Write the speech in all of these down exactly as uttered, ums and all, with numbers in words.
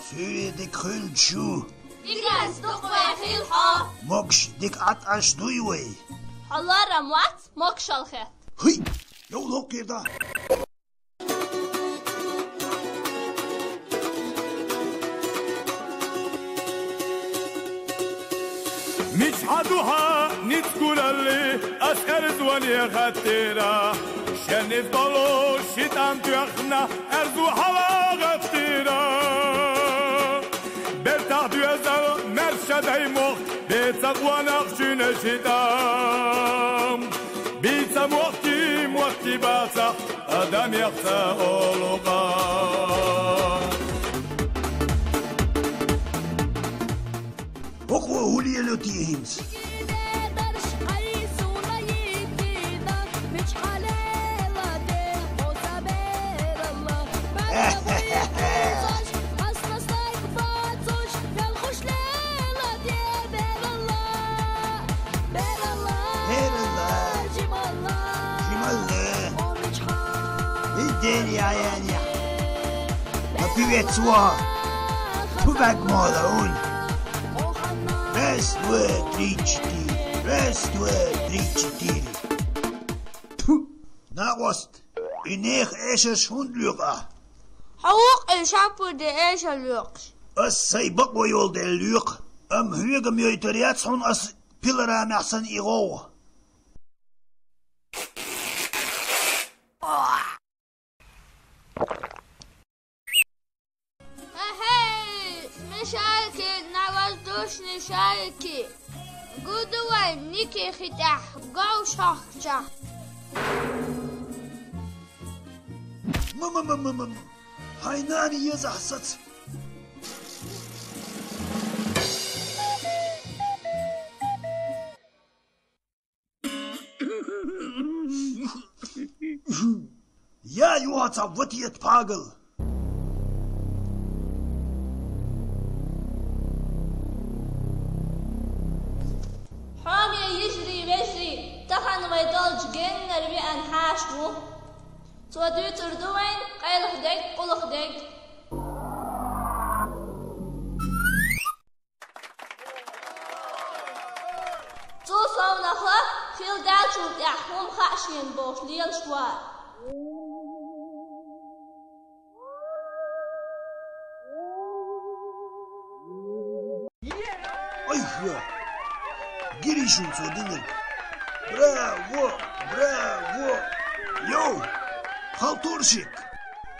Суьйре дика хуьлда шу. Дика ас дукха вай хила хьо. Могаш дика Ӏад Ӏаш дуй вай? Хьо ларам вац, могашалла хет. Хий, йовла хӀокхуьйда. Мичахьа ду хьан ницкъ гуралли, ас аьрзу ване хаттера. Шен низ болу ши тӀам тоьхна, аьрзу хьала гӀаттера. Бертахь доьзал маьрша дай мохк, беца къонах чуьнан ши тӀам. Бийца мохкий, мохкий бацахь, адамех ца олу къа. ХӀокхо хӀун лело те хӀинца? Хералла. Жималла. Издели аяние. А певец во. Ту бак мола ун. Раз, два, три, четыре. Раз, два, три, четыре. Тьфу, накъост. И нехан эшарш хӀунда лоькху ахь? Хьо вукху и шампунь де эшар лоькхуш? Ас сайн бакъо йолу дела лоькху, амма хьоьга-м йойтур яц хьуна ас пилорамехь санна и гӀовгӀа. Хе-хей, смешарики, навоздушные шарики! Гуду вай Ники хи тӀехь, говшахча! Ма-ма-ма-ма-ма! Хьайн нана езахь саца! Я юха ца ватета пагал. Хьоме йижарий, вежарий, тахана вай долчу геннара веана хьаша ву. Цо дуьйцур ду вайна къайлаха дерг, къуллаха дерг. Цул совнаха хила даьллачул тӀаьхьа хӀума хаьа шена бохуш лелаш вара. Ой, хьо! Гирий шуна цо динарг! Браво! Браво! Йоу! Халтурщик!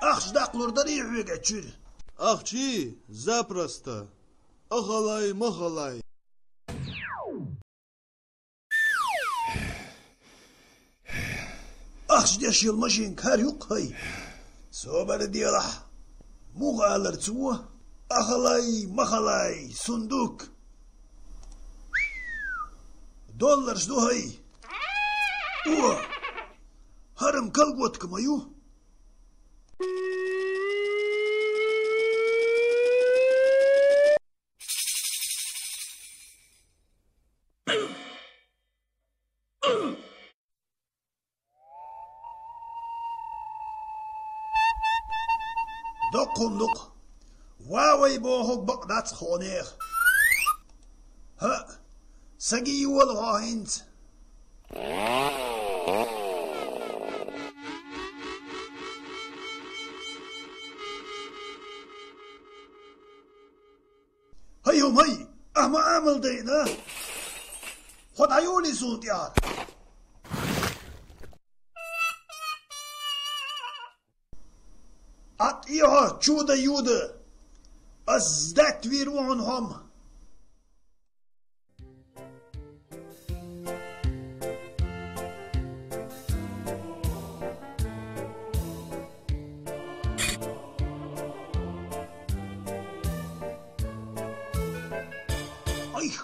Ахча даккхалур дарий хьоьга чуьра? Ахчий? Запросто! Ахалай, махалай! Ахча деш йолу машинка хӀара ю-кх хӀай. Собар делахь. Муха алара цо? Ахалай, махалай, сундук. Долларш ду хӀай. О! ХӀара-м колготка ма ю? Доккха хӀума ду-кх. Ва вай бохург бакъ дац хьонеха. ХӀаъ, саги йола хьо хӀинца. ХӀай, хӀумай, ахьа ма амал дайна! Хьо дӀайолий суна тӀехьара! Ӏад Ӏехьо, чуда-юда! Ас сдать вийр ву хьуна хьо-м! Айх!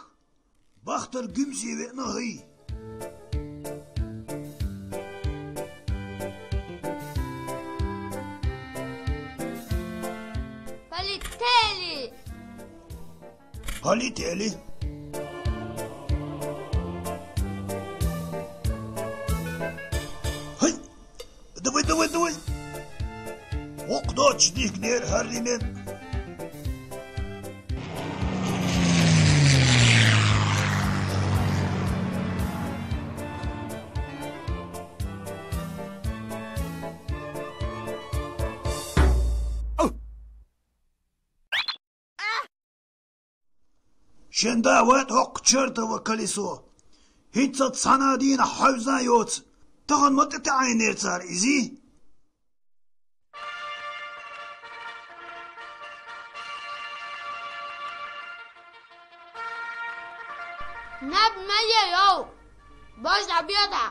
Бахтар гуьмсе веана хӀай! Полетели! Полетели! Шнигнер хӀарримен. Шен да вайт хӀокху чертово колесо. ХӀинца цхьана а дийнахь хьовза йоцу. Тахана ма тӀетаьӀийнера цара изий? Наб ма е йов! Божда беда!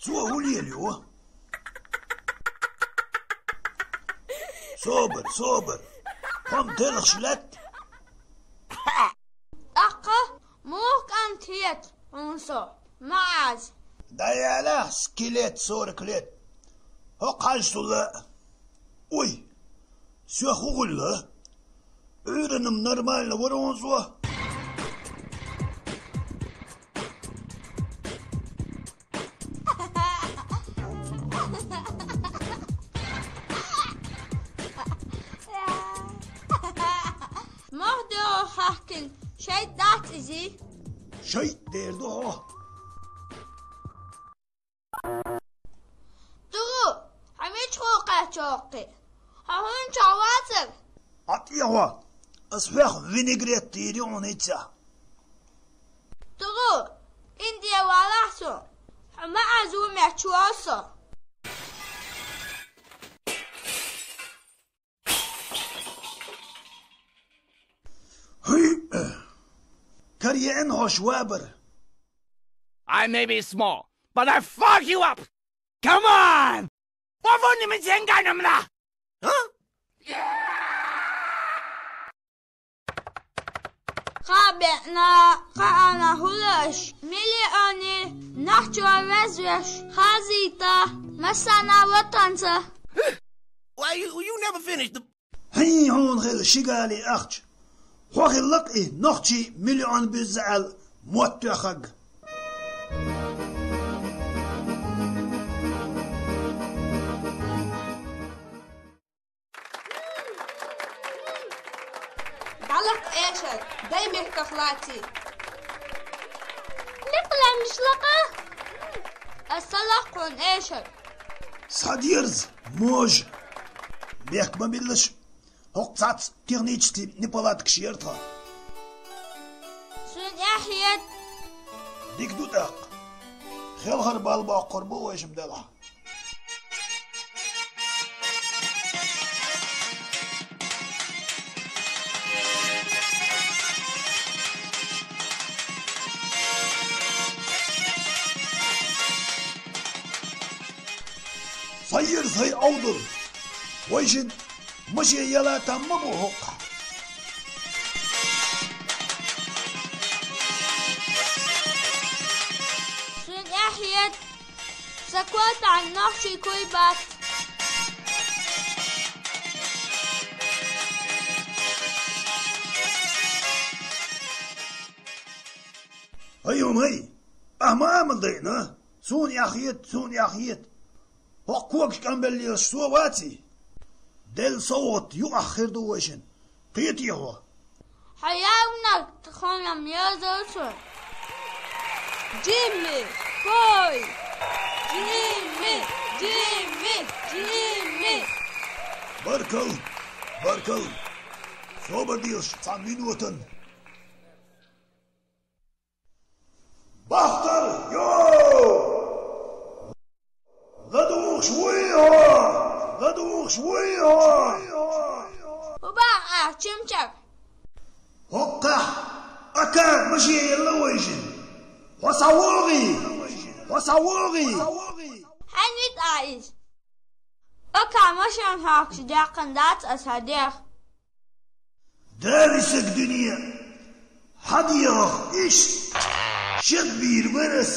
Цо хӀун лелайо? Собар, собар. Хьо-м делхаш лаьтта. ТӀаккха муха кӀант хета хьуна со? Ма Ӏаза. ДӀаяла, скелет сорок лет. ХӀокху хьажа сула. Уй, соьх хӀун хуьлла? Ӏуьйранна-м нормально вара хьуна со. Мох догӀу хьаькхина, шайтӀа дац изий? ШайтӀа дер ду хьо. ТӀугу, хьо мичахула кхаьчна хӀокху? Хьо хӀунда чохь вацара? Ӏа тӀе хьо, ас хьох винегрет дийр ю хьуна хӀинца. ТӀугу, Индия валахь со, хьо ма Ӏазу меттахь ву со. ХӀуй! Кара еана хьо швабра. I may be small, but I fuck you up! Come on! Wo wohnen die mit Zehn Geinen im Dach? Huh? Кхаа беана, кхаана хӀулаш, миллионер, нохчо везвеш, хазийта, массана ватанца. Why you, you never finished the Хьий хьуна хила шигали ахча. Хьо хилла-кх и нохчий миллион буьзза аьлла мотт тоьхнарг. ДӀалаккха эшар, дай мехках лаций. Лекха лаьмнаш лакха. Аса лаккхун эшар. Схьадерза, можа. Бехк ма биллаш. ХӀокху цхьацца технический неполадкаш яра тхан. Суна эхь ед. Дика ду тӀаккха. Хелхар бал боккхур бу вайшимма делахь. Сайр сай Ӏовдал. Вайшин машен яла там ма бу хӀокхахь. Суна эхь ед, сан котахь нохчий куй бац. Ай, хӀумай, ахьа ма амал дайна, суна эхь ед, суна эхь ед. ХӀокху когаш къамбеллелаш со ваций? Делла совгӀат юкъахь хир ду вайшин. Кхетий хьо? Хьо яьлларг тхуна-м йозал со. Джимми, хой! Джимми, Джимми, Джимми! Баркалла! Баркалла! Собар делаш цхьана минотан! Бахтар, йо! ЛадугӀуш вуй хьо! ЛадугӀуш вуй хьо! ХӀун боху ахь, чимчак? ХӀокхахь АК машен елла вайшин. Хьо схьавогӀий! Хьо схьавогӀий! Хьаьнга вита ахь иза? АК машен хьокхуш даьккхина дац аса хьан дех. Дали саг дуьне, хьан дегӀах иштта шед бийр вара ас,